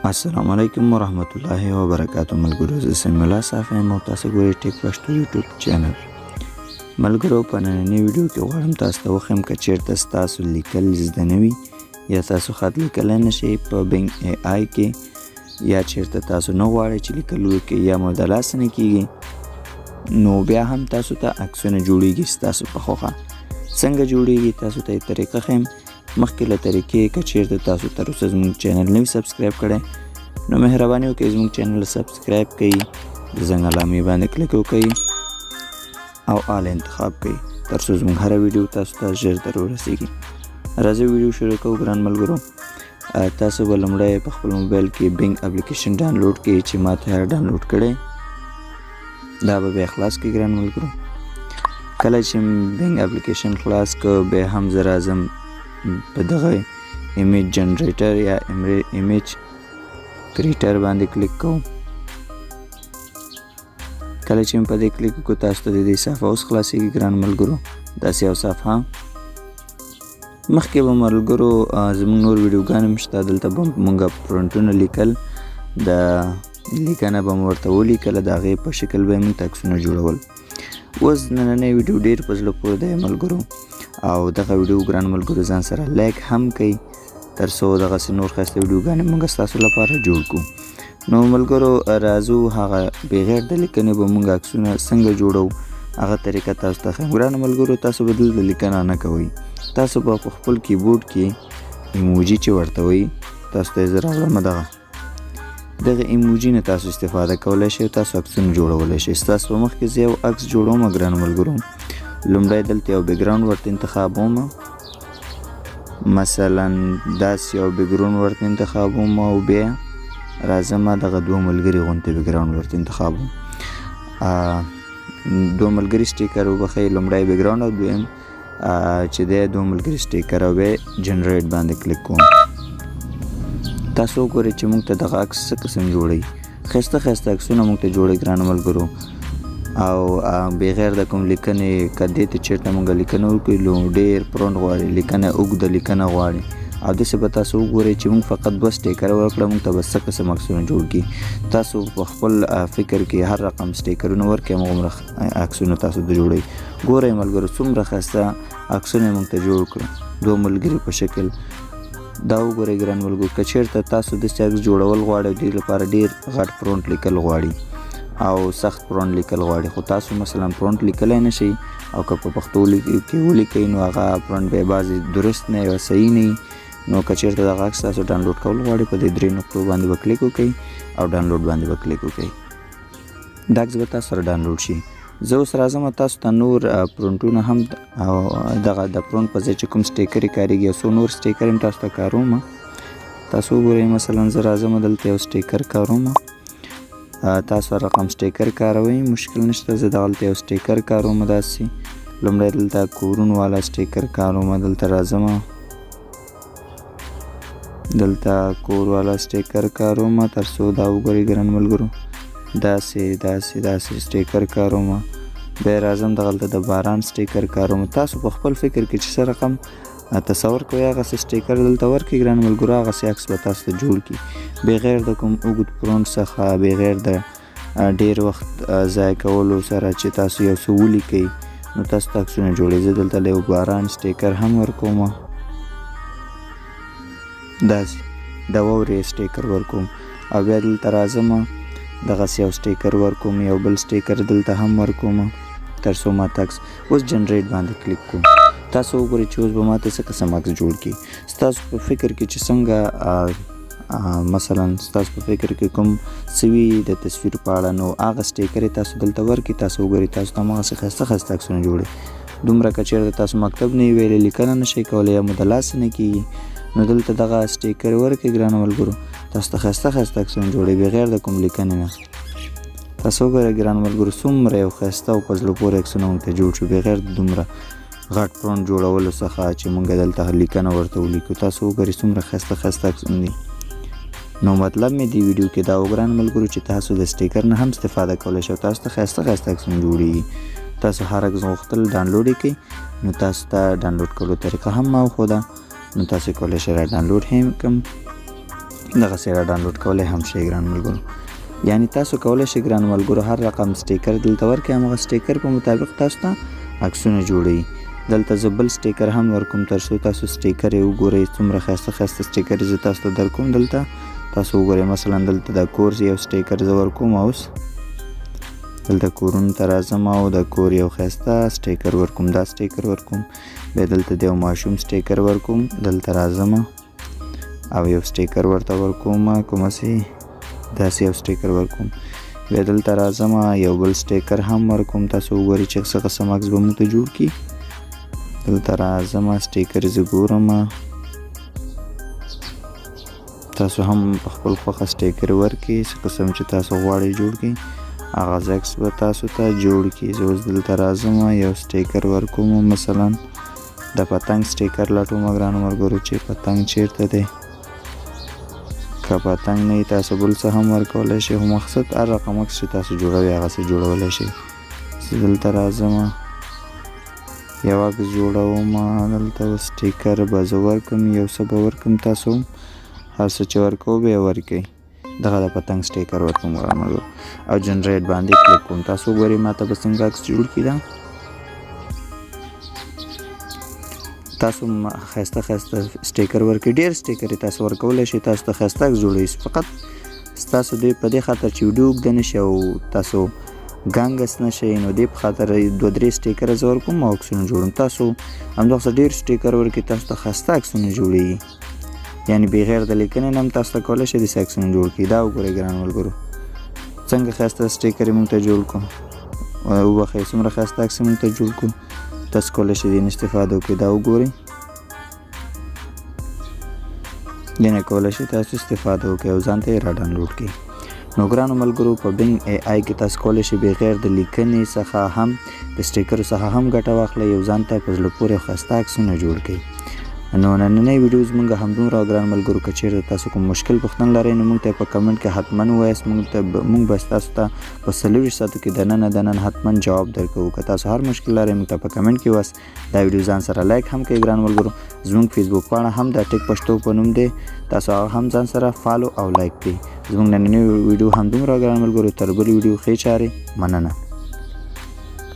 السلام علیکم ورحمت الله وبرکاتو. ملګرو، زه سمیع الله صافی یم او تاسو ګورئ ټیک پښتو یوټیوب چینل. ملګرو، په نننۍ ویډیو کې غواړم تاسو ته وښیم که چیرته ستاسو لیکل زده نه وي یا تاسو خط لیکلی نه شئ په Bing AI کې، یا چیرته تاسو نه غواړئ چې لیکل وکړئ یا مو د لاسه نه کیږي، نو بیا هم تاسو ته عکسونه جوړیږي ستاسو په خوښه. څنګه جوړیږي، تاسو ته یې طریقه ښیم. مخکې له طریقې، که چیرته تاسو تر اوسه زموږ چینل نه وي subscribe کړی، نو مهرباني وکړئ زموږ چینل subscribe کړئ، د زنګ علامې باندې کلیک وکړئ او all انتخاب کړئ، تر څو زموږ هره ویډیو تاسو ته ژر در ورسیږي. راځئ ویډیو شروع کوو. ګران ملګرو، تاسو به لومړی په خپل موبایل کې Bing اپلیکیشن ډانلوډ کړئ چې ما ته ډانلوډ کړی، دا به بیا خلاص کړئ. ګران ملګرو، کله چې Bing اپلیکیشن خلاص کړ، بیا هم زه راځم په دغه image generator یا image creator باندې کلیک کوم. کله چې په دې کلیک وکړو، تاسو ته د دې صفحه اوس خلاصېږي. ګران ملګرو، داسې یو صفحه. مخکې به ملګرو زموږ نور ویډیوګانې هم شته، دلته به مونږ پرنټونه لیکل، د لیکنه به مو ورته ولیکله، د هغې په شکل به یې مونږ ته عکسونه جوړول. اوس نننۍ ویډیو ډېر په زړه پورې دی ملګرو، او دغه ویډیو ګران ملګرو ځان سره like هم کوي، تر څو دغسې نور ښایسته ویډیوګانې مونږ ستاسو لپاره جوړ کړو. نو ملګرو، راځو هغه بغیر د لیکنې به مونږ عکسونه څنګه جوړو، هغه طریقه تاسو ته ښیم. ګرانو ملګرو، تاسو به دلته لیکنه نه کوئ، تاسو به په خپل کیبورډ کې ایموجي چې ورته وایي، تاسو ته یې زه راوړم، دغه ایموجي نه تاسو استفاده کولی شئ، تاسو عکسونه جوړولی شئ. ستاسو په مخ کې زه یو عکس جوړوم. ګرانو ملګرو، لومړی دلته یو background ورته انتخابوم، مثلا داسې یو background ورته انتخابوم او بیا راځم دغه دوه ملګري غونتې background ورته انتخابوم، دوه ملګري sticker وبخښئ. لومړی background او دویم چې دی دوه ملګري sticker، او بیا generate باندې کلیک کوم. تاسو وګورئ چې موږ ته دغه عکس څه قسم جوړوي. ښایسته ښایسته عکسونه موږ ته جوړوي ګرانو ملګرو، او بغیر د کوم لیکنې. که دې ته چېرته موږ لیکنه وکړو، نو ډېر prompt غواړي، لیکنه اوږده لیکنه غواړي. او داسې به تاسو وګورئ چې موږ فقط دوه sticker ورکړه، موږ ته به څه قسم عکسونه جوړ کړي. تاسو په خپل فکر کې هر رقم sticker ونه ورکړئ، همغومره عکسونه تاسو ته جوړوي. ګورئ ملګرو، څومره ښایسته عکسونه یې موږ ته جوړ کړه دوه ملګري په شکل. دا وګورئ ګران ملګرو، که چېرته تاسو داسې عکس جوړول غواړئ، دې لپاره ډېر غټ prompt لیکل غواړي او سخت prompt لیکل غواړي، خو تاسو مثلا prompt لیکلی نه شئ، او که په پښتو کې ولیکئ، نو هغه prompt بیا بعضې درست نه او صحیح نه. نو که چېرته دغه عکس تاسو ډانلوډ کول غواړئ، په دې درې نقطو باندې به کلیک وکړئ او ډانلوډ باندې به کلیک وکړئ، دا عکس به تاسو سره ډانلوډ شي. زه اوس راځم تاسو ته نور prompt ونه هم، او دغه د prompt په ځای چې کوم sticker یې کارېږي، څو نور sticker هم تاسو ته کاروم. تاسو وګورئ، مثلا زه راځم دلته یو sticker کاروم. تاسو رقم sticker کاروئ، مشکل نشته. زه دغلته یو sticker کاروم داسې. لومړی دلته کورونو والا sticker کاروم. دلته راځم، دلته کور والا sticker کاروم، تر څو دا وګورئ ګران ملګرو، داسې داسې داسې sticker کاروم. بیا راځم دغلته د باران sticker کاروم. تاسو په خپل فکر کې چې څه رقم تصور کوئ، هغسې sticker دلته ورکړئ ګران ملګرو، هغسې عکس به تاسو ته جوړ کړي، بغیر د کوم اوږد prompt څخه، بغیر د ډېر وخت ضایع کولو سره چې تاسو یو څه ولیکئ، نو تاسو ته عکسونه جوړوي. زه دلته له یو باران sticker هم ورکوم، داسې د واورې sticker ورکوم، او بیا دلته راځم، دغسې یو sticker ورکوم، یو بل sticker دلته هم ورکوم، تر څو ما ته عکس. اوس generate باندې کلیک کوم. تاسو وګورئ چې اوس به ما ته څه قسم عکس جوړ کړي. ستاسو په فکر کې چې څنګه، مثلا ستاسو په فکر کې کوم څه وي د تصویر په اړه، نو هغه sticker یې تاسو دلته ورکړي. تاسو وګورئ، تاسو ته هماغسې ښایسته ښایسته عکسونه جوړوي. دومره که چېرته تاسو مکتب نه وي ویلی، لیکنه نه شئ کولی یا مو د لاسه نه کېږي، نو دلته دغه sticker ورکړئ ګرانو ملګرو، تاسو ته ښایسته ښایسته عکسونه جوړوي بغیر د کوم لیکنې نه. تاسو وګورئ ګران ملګرو، څومره یو ښایسته او په زړه پورې عکسونه موږ ته جوړ شو، بغیر د دومره غټ prompt جوړولو څخه چې موږ دلته لیکنه ورته ولیکو. تاسو وګورئ، څومره ښایسته ښایسته عکسونه دي. نو مطلب مې دې ویډیو کې دا و ګران ملګرو چې تاسو د sticker نه هم استفاده کولی شئ، تاسو ته ښایسته ښایسته عکسونه جوړیږي. تاسو هر عکس غوښتل ډانلوډ یې کړئ، نو تاسو ته ډانلوډ کولو طریقه هم ما وښوده، نو تاسو کولی شئ را ډانلوډ هم کړم. دغسې را ډاونلوډ کولی هم شئ ګران ملګرو. یعنی تاسو کولی شئ ګران ملګرو هر رقم سټیکر دلته ورکړئ، همغه سټیکر په مطابق تاسو ته عکسونه جوړوي. دلته زه بل سټیکر هم ورکوم تر څو تاسو سټیکر یې وګورئ، څومره ښایسته ښایسته سټیکر زه تاسو ته درکوم. دلته تاسو وګورئ، مثلا دلته د کور یو سټیکر زه ورکوم. اوس دلته کورونو ته راځم او د کور یو ښایسته سټیکر ورکوم، دا سټیکر ورکوم. بیا دلته د یو ماشوم سټیکر ورکوم، دلته راځم او یو سټیکر ورته ورکوم، کومسې داسې یو سټیکر ورکوم. بیا دلته راځم یو بل سټیکر هم ورکوم، تاسو وګورئ چې څه قسم عکس به موږ ته جوړ کړي. دلته راځم سټیکر زه ګورم، تاسو هم په خپل خوښه سټیکر ورکړئ، څه قسم چې تاسو غواړئ جوړ کړئ هغه عکس به تاسو ته جوړ کړي. زه اوس دلته راځم یو سټیکر ورکوم، مثلا د پتنګ سټیکر لټوم ګرانو ملګرو چې پتنګ چیرته دی. که پتنګ نه وي تاسو بل څه هم ورکولی شئ، خو مقصد هر رقم عکس چې تاسو جوړوئ هغسې جوړولی شئ. زه دلته راځم یو عکس جوړوم، دلته سټیکر به زه ورکړم، یو څه به ورکړم، تاسو هر څه چې ورکوو به یې ورکړئ. دغه د پتنګ سټیکر ورکوم ګرانو ملګرو او جنریټ باندې کلیک کوم. تاسو وګورئ ما ته به څنګه عکس جوړ کړي. دا تاسو ښایسته ښایسته سټیکر ورکړئ، ډېر سټیکر یې تاسو ورکولی شئ، تاسو ته ښایسته عکس جوړوي. فقط ستاسو دې په دې خاطر چې ویډیو اوږده نه شي او تاسو ګنګس نه شئ، نو دې په خاطر دوه درې سټیکره زه ورکوم او عکسونه جوړوم. تاسو همدغسې ډېر سټیکر ورکړئ، تاسو ته ښایسته عکسونه جوړېږي، یعنی بغیر د لیکنې نه هم تاسو ته کولی شئ داسې عکسونه جوړ کړئ. دا وګورئ ګران ملګرو څنګه ښایسته سټیکر یې موږ ته جوړ کړو، وبخښئ څومره ښایسته عکس یې موږ ته جوړ کړو. تاسو کولی شئ دې نه استفاده وکړئ. دا وګورئ، دې نه کولی شئ تاسو استفاده وکړئ او ځان ته یې را ډاونلوډ کړئ. نو ګرانو ملګرو په بینګ ای آی کې تاسو کولی شئ بغیر د لیکنې څخه هم د سټیکرو څخه هم ګټه واخلئ او ځان ته په زړه پورې او ښایسته عکسونه جوړ کړئ. نو نننۍ ویډیو زموږ همدومره ګران ملګرو. که چېرته تاسو کوم مشکل پوښتنه لرئ نو موږ ته په کمنټ کې حتما ووایاست، موږ به تاسو ته په 24 ساعتو کې دننه دننه حتما جواب درکوو. که تاسو هر مشکل لرئ موږ ته په کمنټ کې ووایاست. دا ویډیو ځان سره لایک هم کړئ ګران ملګرو. زموږ فیسبوک پاڼه هم د ټیک پښتو په نوم دی، تاسو هغه هم ځان سره follow او لایک کړئ. زموږ نننۍ ویډیو همدومره ګران ملګرو، تر بلې ویډیو ښې چارې، مننه.